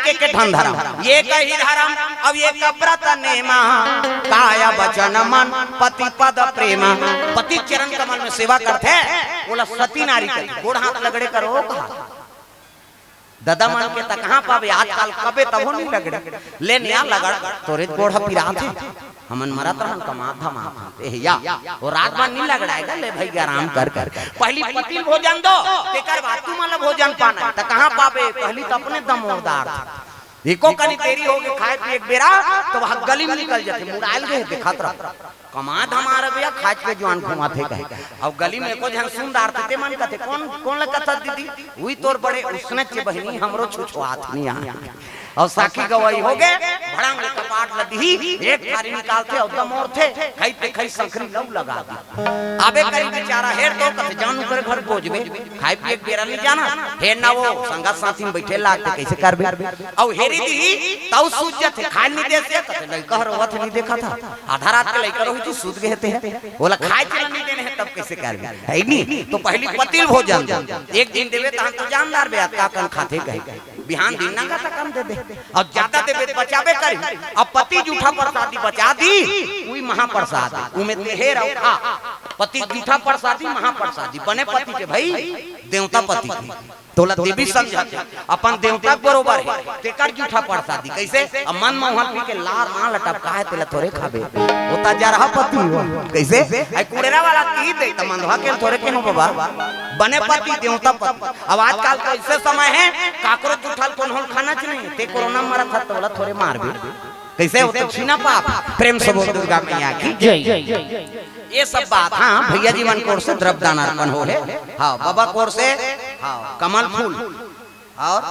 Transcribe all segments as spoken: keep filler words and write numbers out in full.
के, के ठन धरम, ये कही धरम, अब ये कब्रत नेमा, काय बचन मन पति पद प्रेमा। पति चरण कमल में सेवा करथे, ओला सती नारी कथे। गोड़ हाथ लगड़े करो कहा। ददा मन के त कहाँ पाबे, आजकल कबे तभो नहीं लगड़े। ले निया लगड़, तोरे गोड़ ह पिरात हे। हमन मरत रहन कमात धमात हन। ए या, वो रात भर नहीं लगड़ाएगा, ले भाई आराम कर कर। पहली पति ल भोजन दो, तेकर बाद तुमन ल भोजन पाना। त कहाँ पाबे, पहली त अपने दमोर दार। एको कनी देरी होगे खाए पिए के बेरा, त वहाँ गली में निकल जाथे, मुड़ायल गए देखत रह। कमा धमा रहे भैया, खाए के जुआन घुमाथे कहे। अउ गली में एको झन सुन डारथे, ते मन कथे, "कौन, कौन ल कथस दीदी?" "उही तोर बड़े उसने चे बहिनी, हमरो छुछुआत नहीं आ।" अउ साखी गवाही होगे, भड़ंग ले कपाट ल दिही, एक थारी निकालथे अउ दमोरथे, खई पे खई संखरी लऊ लगा दी। आबे करी बेचारा, हेर तो कथे, "जान ओकर घर बोजबे।" खाए पिए के बेरा नहीं जाना, हे ना वो संगत साथी में बैठे लागते कैसे करबे। अउ हेरी दिही, तऊ सूझ जाथे, खाए नहीं दे से, कथे, "लइका ह रोवत नहीं देखा था, आधा रात के लइका रोही थी, सूत गए थे, ओला खाए चला नहीं देने हैं, तब कैसे करबे, है नहीं?" तो पहली पति ल भोजन, एक दिन देवे तहन तो जानदार बे, का कन खाथे कहे, बिहान दिन नंगा तक कम दे दे, अउ ज्यादा देबे त बचाबे करी। अब पति जूठा प्रसादी बचा दी, उही महाप्रसाद, उमे तेहे रहो खा। पति जूठा प्रसादी, महाप्रसादी, बने पति के भाई, देवता पति के। तोला देवी समझत हे, अपन देवता के बरोबर हे, तेकर जूठा प्रसादी। कैसे? अब मन मोहन पी के लार मां लटपका हे, तेला थोरे खाबे। वो त जरहा पति हो। कैसे? आई कुड़ेरा वाला की दे, त मंदवा के थोरे के हो बाबा। बने पति, देवता पति। अब आजकल तो ऐसे समय हे, काकरो जूठा ल कोनो ल खाना च नहीं, ते कोरोना मरत ह, तोला थोरे मारबे। कैसे होते छीना पाप? प्रेम से बोल दुर्गा मैया की जय। ये सब बात, हाँ, भैया जी मन कोर से द्रव्य दान अर्पण हो हे, हाँ, बाबा कोर से, हाँ, कमल फूल और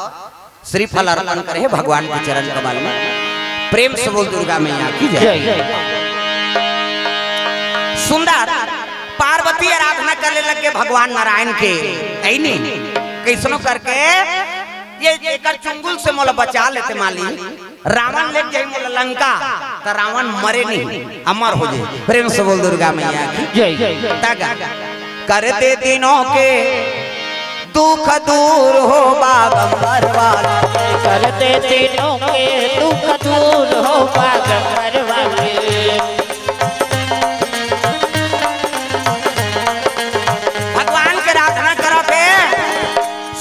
श्रीफल अर्पण करे हे भगवान के चरण कमल में। प्रेम से बोल दुर्गा मैया की जय। जय। सुंदर पार्वती आराधना करे लगे भगवान नारायण के, ऐनी कैसनो करके ये एकर चुंगुल से मोला बचा लेते मालिक। रावण ले जाई मोला लंका, त रावण मरे नहीं, अमर हो जाए। प्रेम से बोल दुर्गा मैया की जय। तगा कर दे तीनों के दुख दूर हो बागंबर वाले। कर दे तीनों के दुख दूर हो बागंबर वाले। भगवान के आराधना करत हे,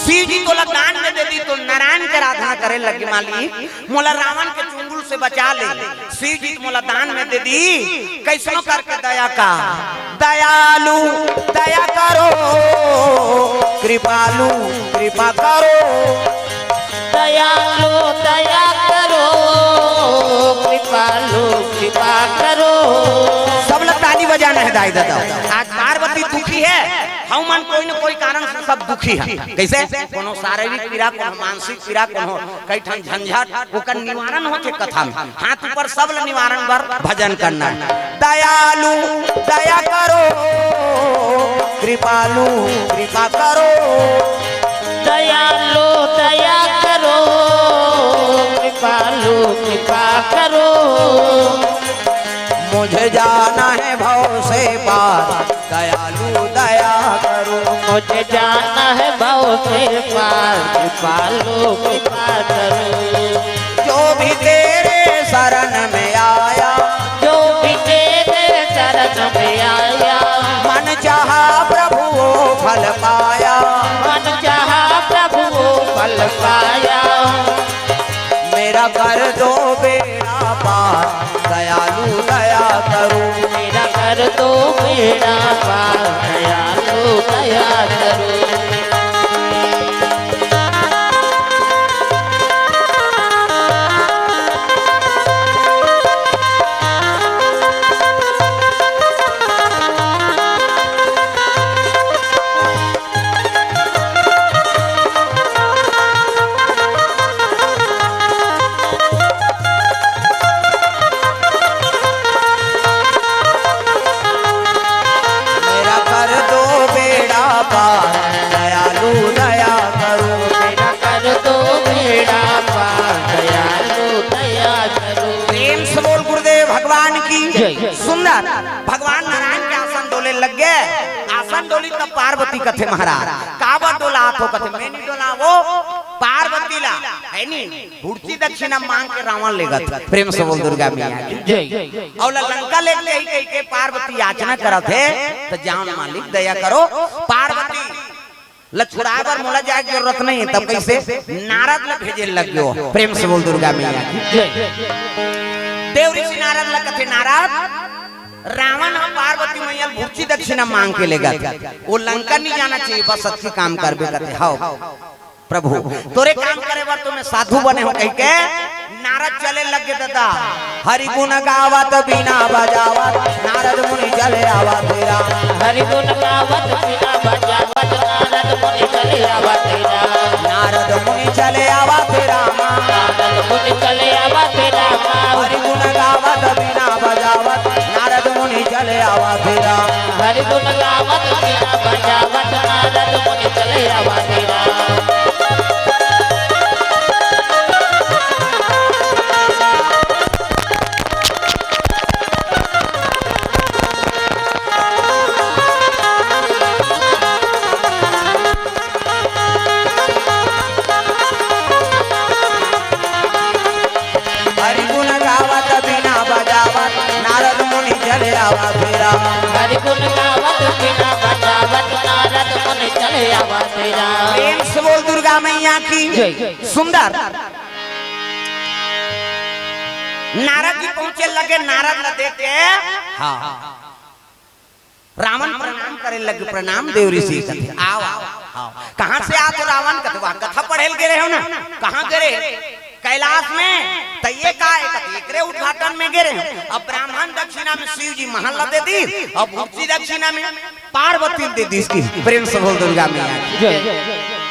शिव जी तोला दान में दे दी, तो नारायण के आराधना करे लगे, मालिक मोला रावण के चुंगुल से बचा ले, शिव जी मोला दान में दे दी, कैसनो करके दया का। दयालु दया करो, कृपालु कृपा करो। दयालु दया करो, कृपालु कृपा करो। सब लोग ताली बजाना हे दाई ददा। आज पार्वती दुखी हे, हम मन कोई न कोई कारण से सब दुखी हे। कैसे? कोनो शारीरिक पीड़ा, कोनो मानसिक पीड़ा, कोनो कई ठन झंझट, ओकर निवारण होथे कथा में। हाथ ऊपर सब ल निवारण बर भजन करना। दयालु दया करो, कृपालु कृपा करो। दयालु दया करो, कृपालु कृपा करो। मुझे जाना है भव से पार, दयालु दया करो। मुझे जाना है भव से पार, कृपालु कृपा करो। जो भी तेरे शरण में आया, जो भी तेरे शरण में आया, मन चाहा प्रभु वो फल पाया। मन चाहा प्रभु वो फल पाया। मेरा कर दो बेड़ा पार, दयालु दया करो। मेरा कर दो बेड़ा पार, दयालु दया करो। मेरा कर दो बेड़ा पार। पार्वती कथे महाराज, काबर डोलात हो कथे, मैं नहीं डोलावों, पार्वती ला, है नी, भुड़ची दक्षिणा मांग के रावण लेगत। प्रेम से बोल दुर्गा मैया की। जय। अउ ला लंका लेके ही कहि के पार्वती याचना करत हे, त जान मालिक दया करो, पार्वती ला छुड़ाए बर मोला जाए के जरूरत नहीं है। तब कइसे? नारद ला भेजे लग गयो। प्रेम से बोल दुर्गा मैया की। जय। देव ऋषि नारद ला कथे, नारद, रावण ह पार्वती मैया ल भुड़ची दक्षिणा मांग के लेगत। वो लंका नहीं जाना चाहिए, बस अच्छी काम करबे कथे। हव प्रभु, तोरे काम करे बर तो मैं साधु बने हों कहि के नारद चले लग गे दादा। हरि गुण गावत बीना बजावत नारद मुनि चले आवत राम। हरि गुण गावत बीना बजावत नारद मुनि चले आवत राम। नारद मुनि चले आवत राम। नारद मुनि चले आवत राम। हरि गुण गावत बीना बजावत नारद मुनि चले आवत राम। हरि गुण गावत बीना बजावत नारद मुनि चले आवत राम। हरि गुण गावत बीना बजावत नारद मुनि चले आवत राम। हरि गुण गावत बीना बजावत नारद मुनि चले आवत राम। प्रेम से बोल दुर्गा मैया की। जय। सुंदर। नारद जी पहुंचे लगे, नारद ला देख के हाँ। रावण प्रणाम करे लगे, प्रणाम देव ऋषि कथे, आओ, आओ, आओ। कहाँ से आत हो रावण? कथे, वाह, कथा पढ़े ल गे रहे हो ना? कहाँ गे रहे? कैलाश में। त ये का है? कथे, एकरे उद्घाटन में गे रहे हो। अब ब्राह्मण दक्षिणा में शिव जी महल ला दे दी, अब भुड़ची दक्षिणा में पार्वती दे दी इसकी। प्रेम से बोल दुर्गा मैया की। जय।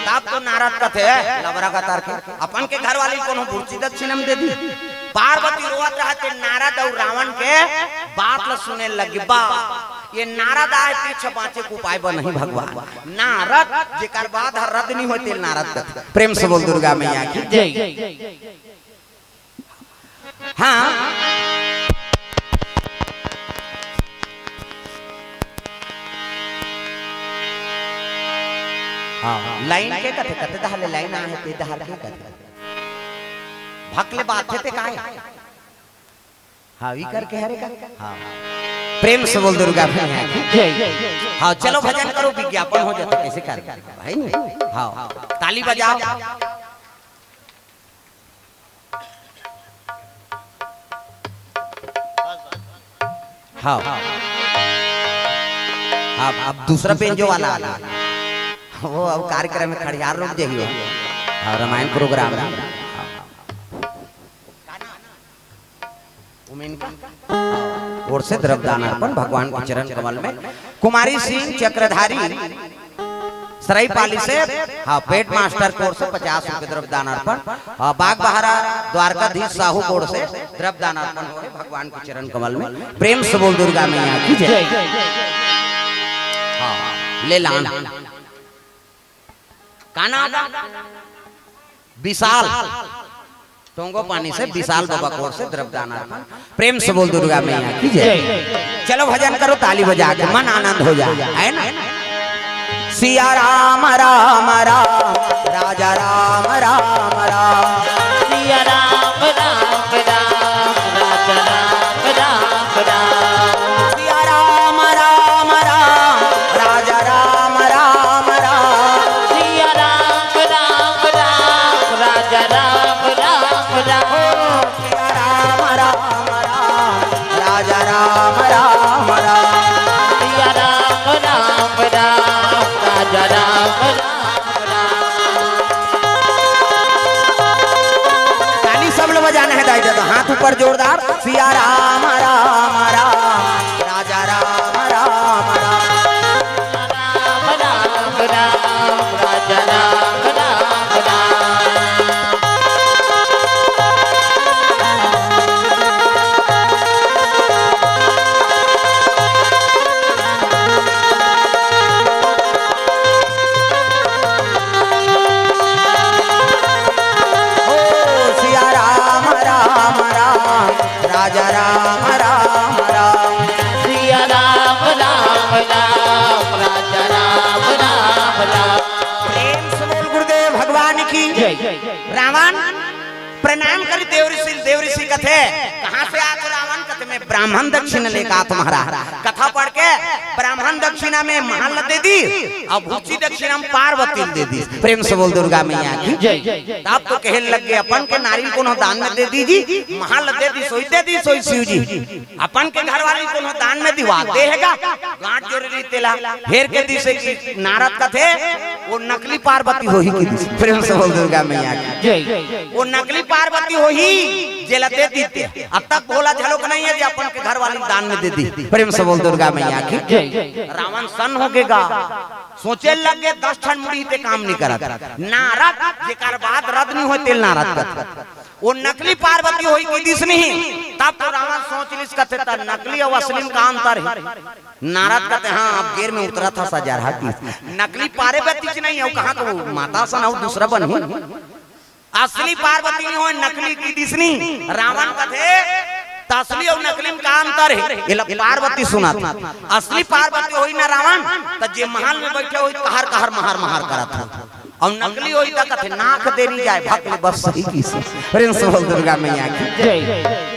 तब तो नारद कथे, लबरा का तार के, अपन के घर वाली कोनो भुड़ची दक्षिणा में दे दी। पार्वती रोवत रहते, नारद अउ रावण के बात ल सुने लगे। बा, ये नारद आए पीछे बाँचे के उपाय बा नहीं भगवान। नारद, जेकर बात ह रद्द नहीं होते, नारद कथे। प्रेम से बोल दुर्गा मैया की। जय। हाँ। हाँ, लाइन के कथे, कथे दहले लाइन आहे, ते दहर के कथे। भकले बात हे ते काय? हाँ, ई करके हरे का? हाँ। प्रेम से बोल दुर्गा मैया की। जय। हाँ, चलो भजन करो, विज्ञापन हो जाता, कैसे कर? भाई नहीं? हाँ, ताली बजाओ। हाँ। हाँ, अब दूसरा बेंजो वाला आला। वो अब कार्यक्रम में खड़ियार रुक जाइए। हाँ, रामायण प्रोग्राम है। हाँ। उमेन का ओर से द्रव्यदान अर्पण भगवान के चरण कमल में। कुमारी सिंह चक्रधारी सराईपाली से, हाँ, पेट मास्टर की ओर से पचास रुपए द्रव्यदान अर्पण। हाँ, बागबहरा द्वारकाधीश साहू की ओर से द्रव्यदान अर्पण हो रहे भगवान के चरण कमल में। प्रेम से बोल दुर्गा मैया की जय। हाँ, ले लान। का नाम बा? विशाल। टोंगो पानी से विशाल बाबा की ओर से द्रव्यदान अर्पण। प्रेम से बोल दुर्गा मैया की जय। चलो भजन करो, ताली बजा के मन आनंद हो जाए, है ना? सिया राम राम राम, राजा राम राम राम। सिया राम राम राम, राजा राम राम राम। सिया राम राम राम, राजा राम राम राम। सिया राम राम राम, राजा राम राम राम। सिया राम राम राम, राजा राम राम राम। सिया राम राम राम, राजा राम राम राम। ताली सब लोग बजाना है दाई दादा, हाथ ऊपर जोरदार। सिया राम राम राम, राजा राम राम राम। राम राम राम, राजा राम राम राम। ओ सिया राम राम राम, राजा राम राम राम। रावण प्रणाम करी देव ऋषि, देव ऋषि कथे, "कहाँ से आत हो रावण?" कथे, "मैं ब्राह्मण दक्षिणा लेके आत हँव महाराज।" कथा पढ़ के ब्राह्मण दक्षिणा में महाल दे दी अउ भूची दक्षिणा में पार्वती ल दे दी। प्रेम से बोल दुर्गा मैया की। जय। तब तो कहे लग गे, "अपन के नारी ल कोनो दान में दे दीजिए।" महाल दे दी, सोई दे दी, सोई शिव जी। अपन के घरवाली कोनो दान में दिवा दे हे गा, गांठ जोरे रही तेला, हेर के दिसे कि नारद कथे, "वो नकली पार्वती होही" कि दिसे। प्रेम से बोल दुर्गा मैया की। जय। "वो नकली पार्वती होही, जेला दे दीते।" अब तक भोला झलोक नहीं है जे अपन के घरवाली दान में दे दी। प्रेम से बोल दुर्गा मैया की। जय। रावण सन्न हो गे गा, सोचे लग गे, "दस ठन मुड़ी ते काम नहीं करत।" नारद, जेकर बात रद नहीं होय, तेल नारद कथे। वो नकली पार्वती होही कि दिस नहीं, तब तो रावण सोच लिस कथे, "त नकली अउ असली में का अंतर हे?" नारद कथे, "हाँ, अब गेर में उतरत हस सजरहा" कि नकली पार्वती च नहीं हे, कहाँ के वो माता सन अउ दूसरा बनही। असली पार्वती नहीं होय, नकली कि दिस नहीं। रावण कथे, "त असली अउ नकली में का अंतर हे?" एला पार्वती सुनत, "असली पार्वती होही ना रावण, त जे महल में बइठे होही, कहर कहर महर महर करत होही।" अउ नकली होही त कथे, "नाक दे नहीं जाय, भक ले बस सही" किसे। प्रेम से बोल दुर्गा मैया की। जय।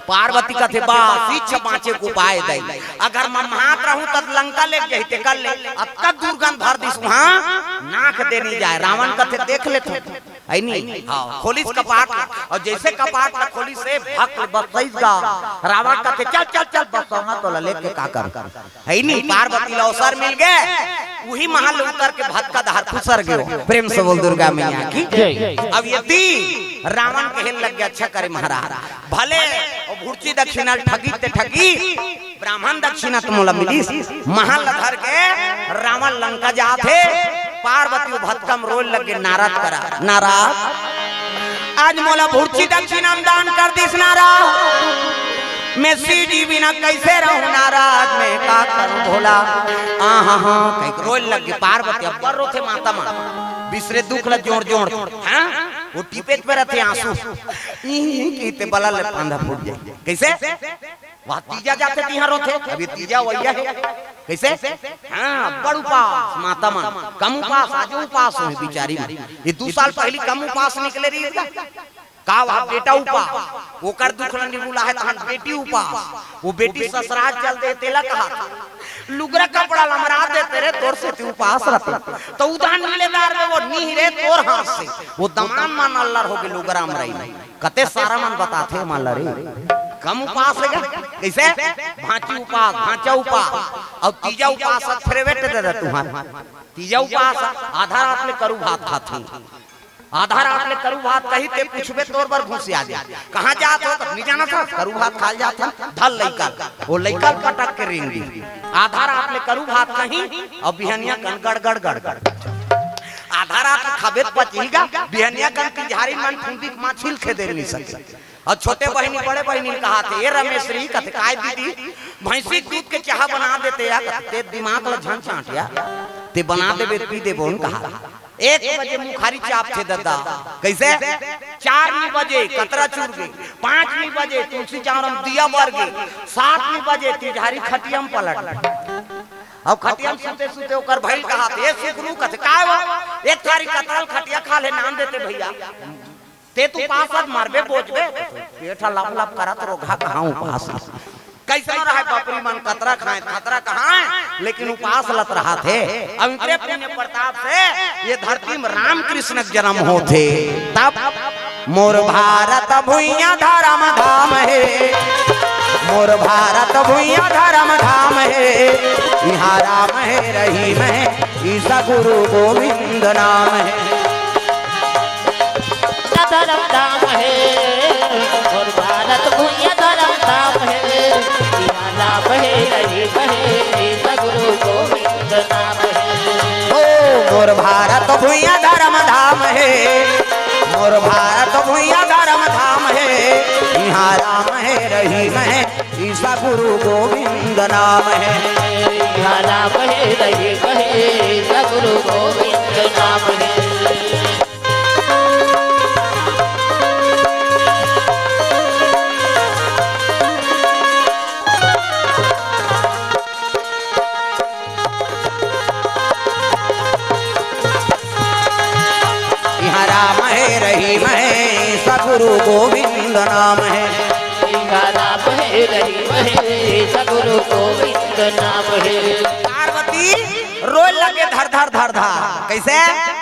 पार्वती कथे, "बस इच्छा बाँचे के उपाय दे, अगर ममहात रहूँ त लंका लेग जाही, ते कर ले, अतका दुर्गंध भर दिस उहाँ, नाक दे नहीं जाय।" रावण कथे, "देख लेथों।" हे नहीं? हाँ, खोलिस कपाट ला, अउ जइसे कपाट ला खोलिस हे, भक ले बसइस गा। रावण कथे, "चल, चल, चल, बसहूँ तोला लेके का करहूँ?" हे नहीं, पार्वती ला अवसर मिल गे, उही महल ले उतर के भतका डहर खुसर गे। प्रेम से बोल दुर्गा मैया की। जय। अब एती रावण कहे लग गे, "अच्छा करे महाराज, भले वो भूची दक्षिणा ल ठगी ते ठगी, ब्राह्मण दक्षिणा त मोला मिलिस।" महल ल धर के रावण लंका जात हे, पार्वती भतका म रोय लग गे, "नारद करा, नारद, आज मोला भूची दक्षिणा म दान कर दिस नारद, मैं शिव जी बिना कइसे रहूँ नारद, मैं का करहूँ भोला?" आहा, कहिके रोय लग गे पार्वती। अब्बड़ रोथे माता मन, बिसरे दुख ल जोड़ जोड़, हाँ, वो टिपेच पे रथे आंसू, इही कहिथे बला ले पांदा फूट जाय। कइसे? वहाँ तीजा जाथे तिहाँ रोथे, अब ये तीजा वइया हे। कइसे? हाँ, अब्बड़ उपास, माता मन, कम उपास, आजो उपास होही बिचारी मन। ये दू साल पहिली कम उपास निकले रहिस गा। का वहाँ बेटा उपास, ओकर दुख ल निबुलाहे तहन बेटी उपास, वो बेटी ससुराल चल दे तेला कहाथे, "लुगरा कपड़ा ल हमर देते रे, तोर सेती उपास रहितेंव।" त उधान मिले दार में वो निही रे तोर हाथ से, वो दमांद मन अल्लर हो गे लुगरा हमर। कते सारा मन बताथे मन ल रे, कम उपास हे गा। कइसे? भांची उपास, भांचा उपास, अउ तीजा उपास ह फेरवेट दे दे तुंहर। तीजा उपास ह, आधा रात ले करू भात खाथे, आधा रात ले करू भात कही ते पूछबे तोर बर घुसिया जाय। "कहाँ जात हो?" "त नहीं जानत हस, करू भात खाय ल जात हन।" धर लइका ल, वो लइका ल पटक के रेंग दिही। आधा रात ले करू भात कही अउ बिहनिया कन गड़गड़ गड़गड़। आधा रात ले खाबे त पचही गा, बिहनिया कन तिजहारी मन फुंदी के माँ छिलके दे नहीं सके। अउ छोटे बहिनी बड़े बहिनी ल कहाथे, "ए रमेश्वरी," कथे, "काय दीदी?" "भैंसी के दूध के चाहा बना देते या," कथे, "ते दिमाग ल झन चांट या, ते बना देबे त पी देबो न," कहा। एक बजे मुखारी चापथे ददा। कइसे? चार नी बजे कतरा चुर गे, पाँच नी बजे तुलसी चौरा म दिया बर गे, सात नी बजे तिजहारी खटिया म पलट गे। अब खटिया म सुते सुते ओकर भइल कहाथे, "ए सुगनू," कथे, "काय वो?" "एक थारी कतरा ल खटिया खा ले नान देते भइया।" "ते तो उपास अस, मरबे बोचबे।" पेट ह लप लप करत, रोगहा कहाँ उपास। कइसनो रहय बपरी मन, कतरा खाय, खतरा कहाय, लेकिन उपास ल त रहत हे। अब इकरे पुण्य प्रताप से ये धरती म रामकृष्ण के जनम होथे। तब मोर भारत भुइयां धरम धाम हे, मोर भारत भुइयां धरम धाम हे, इहाँ राम हे रहीम हे, ईसा गुरु गोविंद नाम हे। धरम धाम हे, मोर भारत भुइयां धरम धाम हे, इहाँ राम हे रहीम हे, ईसा गुरु गोविंद नाम हे। ओ मोर भारत भुइयां धरम धाम हे, मोर भारत भुइयां धरम धाम हे, इहाँ राम हे रहीम हे, ईसा गुरु गोविंद नाम हे। इहाँ राम हे रहीम हे, ईसा गुरु गोविंद नाम हे। इहाँ राम हे रहीम तो गोविंद नाम है। सिंह नाम है, रहीम है, सगुरु गोविंद नाम है। पार्वती रोए लगे धर धर धर धर। कैसे?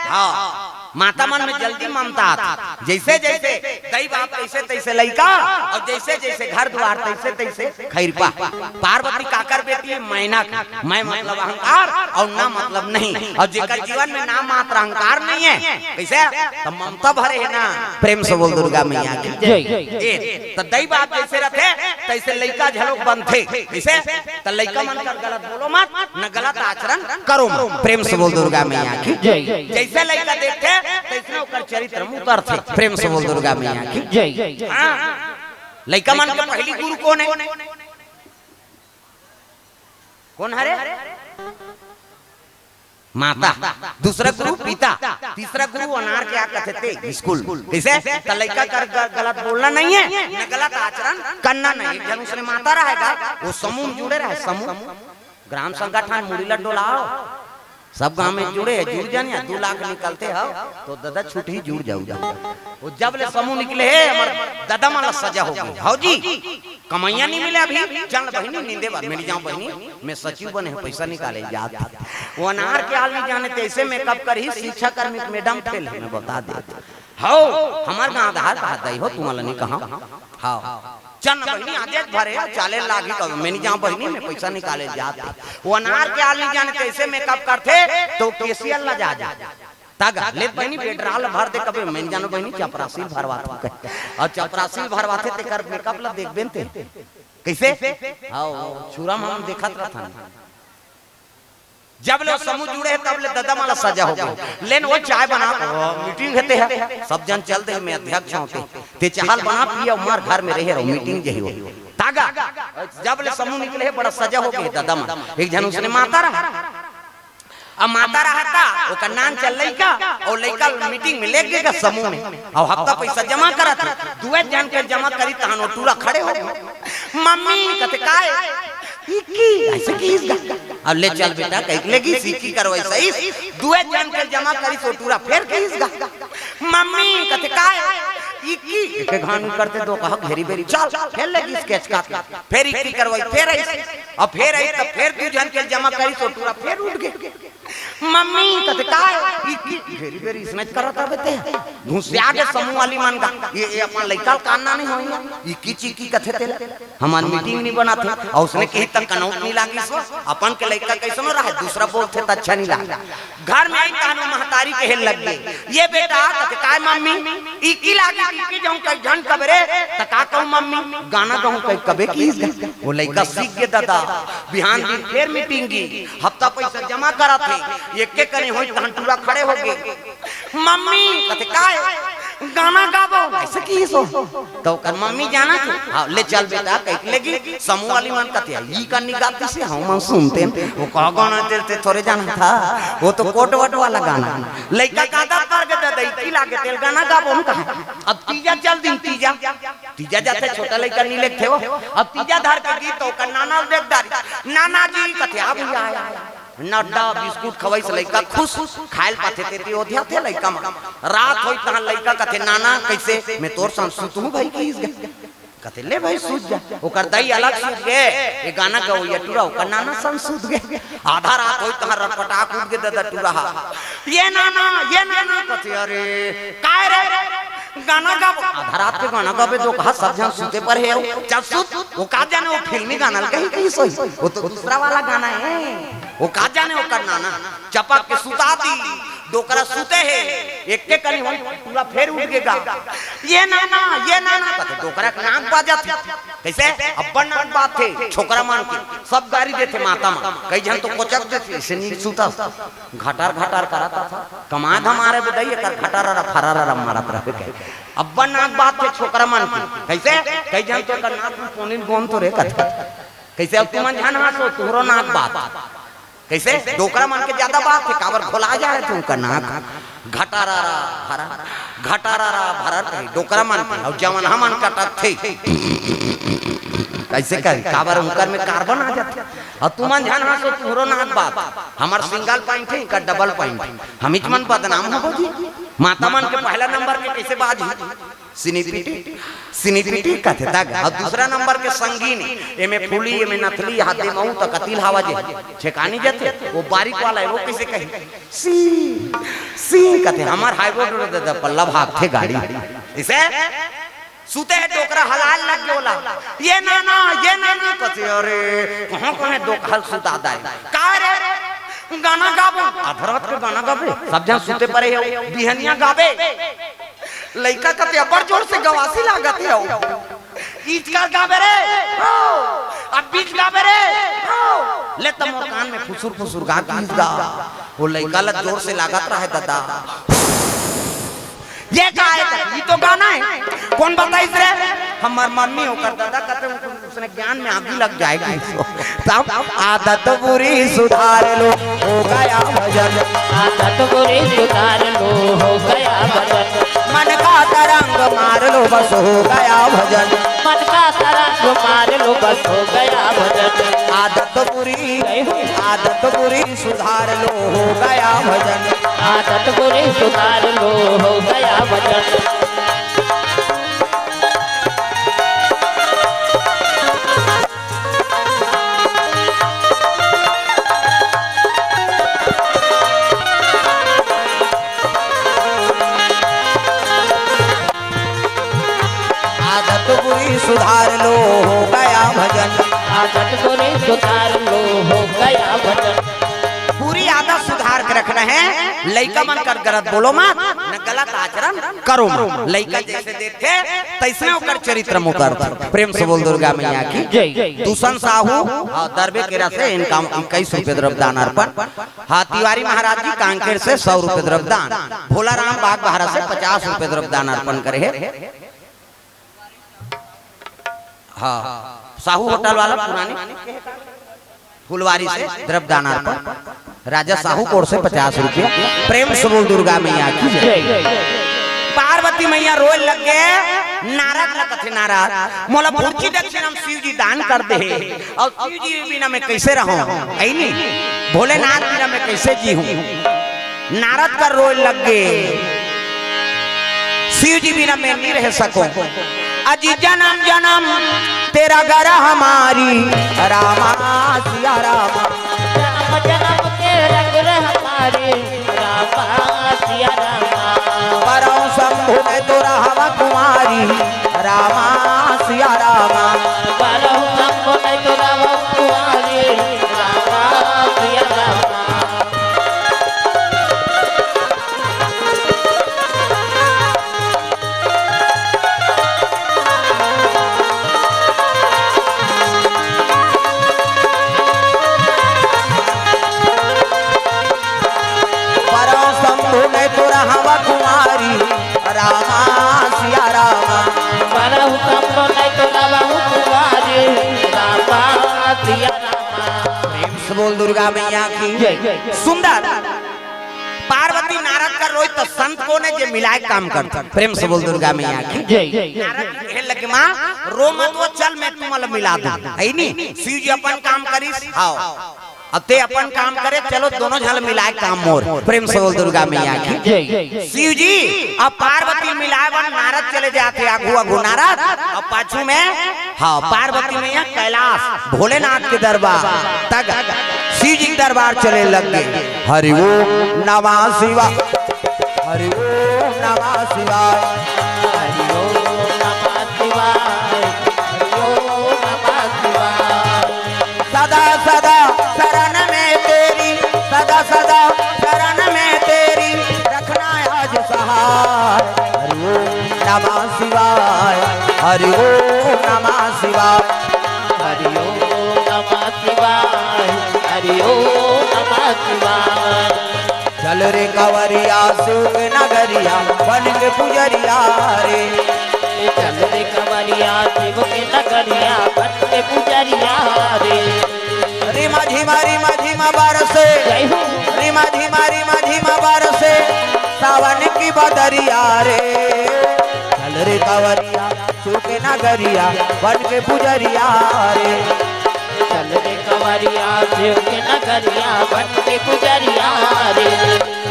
हाँ, माता मन में जल्दी ममता आथे। जैसे जैसे दई बाप तैसे तैसे लइका, अउ जैसे जैसे घर दुआर तैसे तैसे खैरपा। पार्वती काकर बेटी हे? मैना के। मैं मतलब अहंकार अउ ना मतलब नहीं। अउ जेकर जीवन में ना मात्र अहंकार नहीं है, कैसे? तो ममता भरे है ना। प्रेम से बोल दुर्गा मैया की। जय। ए, तो दई बाप जैसे रथे, तैसे लइका घलोक बनथे। कैसे? तो लइका मन कर गलत बोलो मत, न गलत आचरण करो मत। प्रेम से बोल दुर्गा मैया की। जय। जैसे लइका देखथे, तैसने ओकर चरित्र में उतरथे। प्रेम से बोल दुर्गा मैया की। जय। हाँ। लइका मन के पहली गुरु कौन है? कौन हरे? माता। दूसरा गुरु पिता। तीसरा गुरु अनार के आ कथे ते स्कूल। कैसे? त लइका कर ग-, गलत बोलना नहीं है, न गलत आचरण करना नहीं है। एक झन उसने माता रहेगा, वो समूह में जुड़े रहे, समूह, ग्राम संगठन, मुड़ी ल डोलाव। सब गांव में जुड़े है, जुड़ जानिया, दू लाख निकलते हो तो दादा छुट्टी जुड़ जाऊ, जाऊ। वो जब ले समूह निकले है, हमर दादा मन ला सजा हो गई। हौ जी, कमैया नहीं मिले अभी, चल बहिनी नींदे बर, मेरी जाऊं बहिनी, मैं सचिव बने हूं, पैसा निकाले जात। वो अनार के हाल नहीं जाने, तैसे मेकअप करही, शिक्षा कर्मी के मैडम फेल है, मैं बता दे। हौ, हमर गांव धार कहा दई हो, तुम्हारा नहीं कहा। हाँ, चल न बहिनी, आदेश भरे, चाले लागी कब, मैं नहीं जाऊं बहिनी, मैं पैसा निकाले जात। वो अनार के हाल नहीं जाने, तैसे मेकअप करथे, तो केसियल ला जा, जा। तगा, ले बहिनी, पेट्रोल भर दे कबे, मैं जानो बहिनी, चपरासी भरवाथे। अउ चपरासी भरवाथे, तेकर मेकअप ला देखबे न ते। कैसे? हाँ, छुरा में हम देखत रहथन। जब ले समूह जुड़े हे, तब ले दादा मन ला सजा हो गए। लेन वो चाय बना, वो मीटिंग हेते है, सब जन चल दे, मैं अध्यक्ष होते। ते चाहल बना पिया, मार घर में रहे रहो, मीटिंग जही हो। तागा, जब ले समूह निकले हे, बड़ा सजा हो गए दादा मन। एक झन उसने माता रहा। अब माता रहता, ओकर नान चल लइका, अउ लइका मीटिंग में लेग गे समूह में, अउ हफ्ता पैसा जमा करत हे, दुए झन के जमा करी, तहन वो टूरा खड़े हो गए। मम्मी कथे, "काय?" "इक्की।" ऐसे किहिस गा। "अब ले चल बेटा," कहिके लेगिस, इक्की करवाइस, दुए झन के जमा करिस, वो टूरा फेर किहिस गा। "मम्मी कथे, काय?" "इक्की।" एक घान करते दो कहा घेरी बेरी, चल, फेर लेगिस केचकात, फेर इक्की करवाई, फेर आइस, अब फेर आइस, तब फेर दू झन के जमा करिस, वो टूरा फेर उठ गे। "मम्मी कथे, काय?" इक्की घेरी बेरी इसने करत हवे ते। घुसिया गे समूह वाली मन गा, ये, ये अपन लइका ल कान ना नहीं होई, इक्की चिक्की कथे तेला। हमर मीटिंग नहीं बनाथे, अउ उसने किहिस त कनौत नहीं लागिस हो। अपन के लइका कइसनो रहे, दूसरा बोलथे त अच्छा नहीं लागे। घर में आई तहन महतारी कहे लग गे, "ये बेटा," कथे, "काय मम्मी?" "इक्की लागे, इक्की जाऊं कई झन कबे रे, त का कहूं मम्मी?" गाना गाऊं कई कबे किहिस गा। वो लइका सीख गे दादा, बिहान दिन फेर मीटिंग गे, हफ्ता पैसा जमा करत हे, एक एक कनी होई तहन टूरा खड़े हो गे। "मम्मी," कथे, "काय?" "गाना गाबो।" ऐसे किहिस हो। त ओकर मम्मी जानत हे, "हाँ, ले चल बेटा," कहिके लेगिस। समूह वाली मन कथे, "ई कनी गातिस हे, हम मन सुनतेन।" वो का गाना तेल ते थोरे जानत हस, वो तो कोट वट वाला गाना। लइका गादा पर गे दादा, इक्की लागे तेल गाना गाबो न कहा। अब तीजा चल दिन, तीजा। तीजा जाथे, छोटा लइका नहीं लेगथे वो। अब तीजा धर के गे त ओकर नाना ल देख डारिस। "नाना जी," कथे, "आ भैया, आया, आया।" नड्डा बिस्कुट खवाइस, लइका खुश, खाए ल पाथे तेती ओधियाथे लइका मन। रात होई तहां लइका कथे, "नाना, कइसे?" "मैं तोर संग सुतहूं भई," किहिस गा। कथे, "ले भई, सुत जा।" ओकर दई अलग सुत गे, ये गाना गवइया टूरा ओकर नाना संग सुत गे। आधा रात होई तहां रटपटा कूद गे दादा टूरा हा। "ये नाना, ये नाना," कथे, "अरे, काय रे?" "गाना गाबो।" आधा रात के गाना गाबे तो कहा, सब झन सुते पर हे। "चल सुत।" वो का जाने, वो फिल्मी गाना ल कहीं कहीं सोई, वो तो दूसरा वाला गाना हे। वो का जाने, ओकर नाना चपक के सुता दिस। डोकरा सुते हे, एक के कनी होई, टूरा फेर उठ गे गा। "ये नाना, ये नाना," कथे, डोकरा के नाक बाजत हे। कइसे? अब्बड़ नाक बाजथे छोकरा मन के, सब गारी देथे माता मन। कई झन तो कोचक देथे, अइसे नी सुतस। घटार घटार करत हे, कमाए धमाए बर दई, एकर घटाररा फराररा मारत रहे कहे। अब्बड़ नाक बाजथे छोकरा मन के। कइसे? कई झन तो एकर नाक में पोनी ल गोंद तो रे कथे। कइसे? अब तुमन झन हांसो, तुहरो नाक बाजथे। कइसे? डोकरा मन के जादा बाजथे, काबर खोला जाय त उनकर नाक। घटाररा फरार, घटाररा फरार कहे, डोकरा मन के, अउ जवन हमन कटथे। कइसे कही? काबर उनकर में कार्बन आ जाथे। अउ तुमन झन हांसो, तुहरो नाक बाजथे। हमर सिंगल पॉइंट हे, इनकर डबल पॉइंट हे। हमीच मन बदनाम होबो जी। माता मन के पहला नंबर के कइसे बाजही? सिनीपिटी, सिनीपिटी कथे तग। अउ दूसरा नंबर के संगीन, एमे फूली, एमे नथली, हाथे महू त कतिल हवा जे छेकानी जथे, वो बारीक वाला हे, वो कइसे कही? सी, सी कथे, हमर हाईवे रोड दे, दे, पल्ला भागथे गाड़ी। इसे सुते हे डोकरा हलाल लग गे ओला। ये नाना, ये नाना कथे, अरे, कहाँ, कहाँ डोकहल सुता दाई? का रे? गाना गाबो? आधा रात के गाना गाबे? सब झन सुते परे हे, बिहनिया गाबे। लइका कथे अब्बड़ जोर से गवासी लागत हे। ईच काल गाबे रे, अब बीच गाबे रे। ले त मोर कान में फुसुर फुसुर गा गीत गा। वो लइका ला जोर से लागत रहे ददा। ये का हे? ये तो गाना हे। कोन बताइस रे? हमर मम्मी, ओकर ददा कथे, उसने ज्ञान में आगी लग जाएगी। तब आदत बुरी सुधार लो, हो गया भजन। आदत बुरी सुधार लो, हो गया भजन। मन का तरंग मार लो, बस हो गया भजन। मन का तरंग मार लो, बस हो गया भजन। आदत बुरी, जय हो। आदत बुरी सुधार लो, हो गया भजन। आदत बुरी सुधार लो, हो गया भजन। आदत बुरी सुधार लो, हो गया भजन। आदत बुरी सुधार लो, हो गया भजन। बुरी आदत सुधार के रखना हे, लइका मन कर गलत बोलो मत, न गलत आचरण करो मत। लइका जइसे देखथे, तइसने ओकर चरित्र में उतरथे। प्रेम से बोल दुर्गा मैया की जय। दूषण साहू, हाँ, दरबे केरा से इनका इक्कीस रुपये द्रव्य दान अर्पण। हाँ, तिवारी महाराज जी कांकेर से सौ रुपये द्रव्य दान। भोला राम बागबाहरा से पचास रुपये द्रव्य दान अर्पण करे हे। हाँ, साहू होटल वाला पुरानी फुलवारी से द्रव्य दान अर्पण। राजा साहू कोर से पचास रुपया। प्रेम से बोल दुर्गा मैया की जय। जय। पार्वती मैया रोए लग गे, नारद ल कथे, नारद, मोला फुर्ची दक्षिणा म शिव जी दान कर दे हे, अउ शिव जी बिना मैं कइसे रहूं? अइ नी, भोलेनाथ बिना मैं कइसे जीहूं? नारद कर रोए लग गे, शिव जी बिना मैं नहीं रह सकूं। अजी जन्म जन्म तेरा घर हमारी, रामा सिया रामा। जन्म जन्म तेरा घर हमारी, रामा सिया रामा। परौ शंभु मैं तो रहवा कुमारी, रामा सिया रामा। परौ शंभु मैं तो रहवा कुमारी, रामा सिया रामा। परौ शंभु मैं तो रहवा कुमारी, रामा सिया रामा। परौ शंभु मैं तो रहवा कुमारी, रामा सिया रामा। प्रेम से बोल दुर्गा मैया की जय। सुंदर। पार्वती नारद कर रोई त संत कोन हे जे मिलाय काम करथे? प्रेम से बोल दुर्गा मैया की जय। नारद जी कहे लगे, माँ, रो मत, वो चल, मैं तुमला मिला दूं, अइ नी? शिव जी अपन काम करिस, हाँ, अब तें अपन काम करे, चलो दोनों झन मिलाय काम मोर। प्रेम से बोल दुर्गा मैया की जय। शिव जी अब पार्वती मिलाय बर नारद चले जाथे, आगू आगू नारद, अब पाछू में हाँ, पार्वती मैया कैलाश भोलेनाथ के दरबार तक, शिव जी के दरबार चले लग गे। हरि ओम नमः शिवाय, हरि ओम नमः शिवाय, हरि ओम नमः शिवाय, हरि ओम नमः शिवाय। सदा सदा शरण में तेरी, सदा सदा शरण में तेरी, रखना आज सहाय। हरि ओम नमः शिवाय, हरि ओम नमः शिवाय। हरि ओम नमः शिवाय, हरि ओम नमः शिवाय। चल रे कंवरिया शिव के नगरिया, बन के पुजरिया रे। चल रे कंवरिया शिव के नगरिया, बन के पुजरिया रे। रिमा झिमा रिमा झिमा बरसे, जय हो। रिमा झिमा रिमा झिमा बरसे, सावन की बदरिया रे। चल रे कंवरिया शिव के नगरिया, बन के पुजरिया रे। चल रे कंवरिया शिव के नगरिया, बन के पुजरिया रे।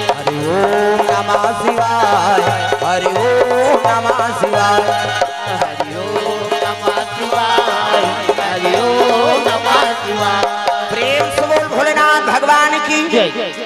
हरि ओम नमः शिवाय। हरि ओम नमः शिवाय। हरि ओम नमः शिवाय। हरि ओम नमः शिवाय। प्रेम से बोल भोलेनाथ भगवान की। जय।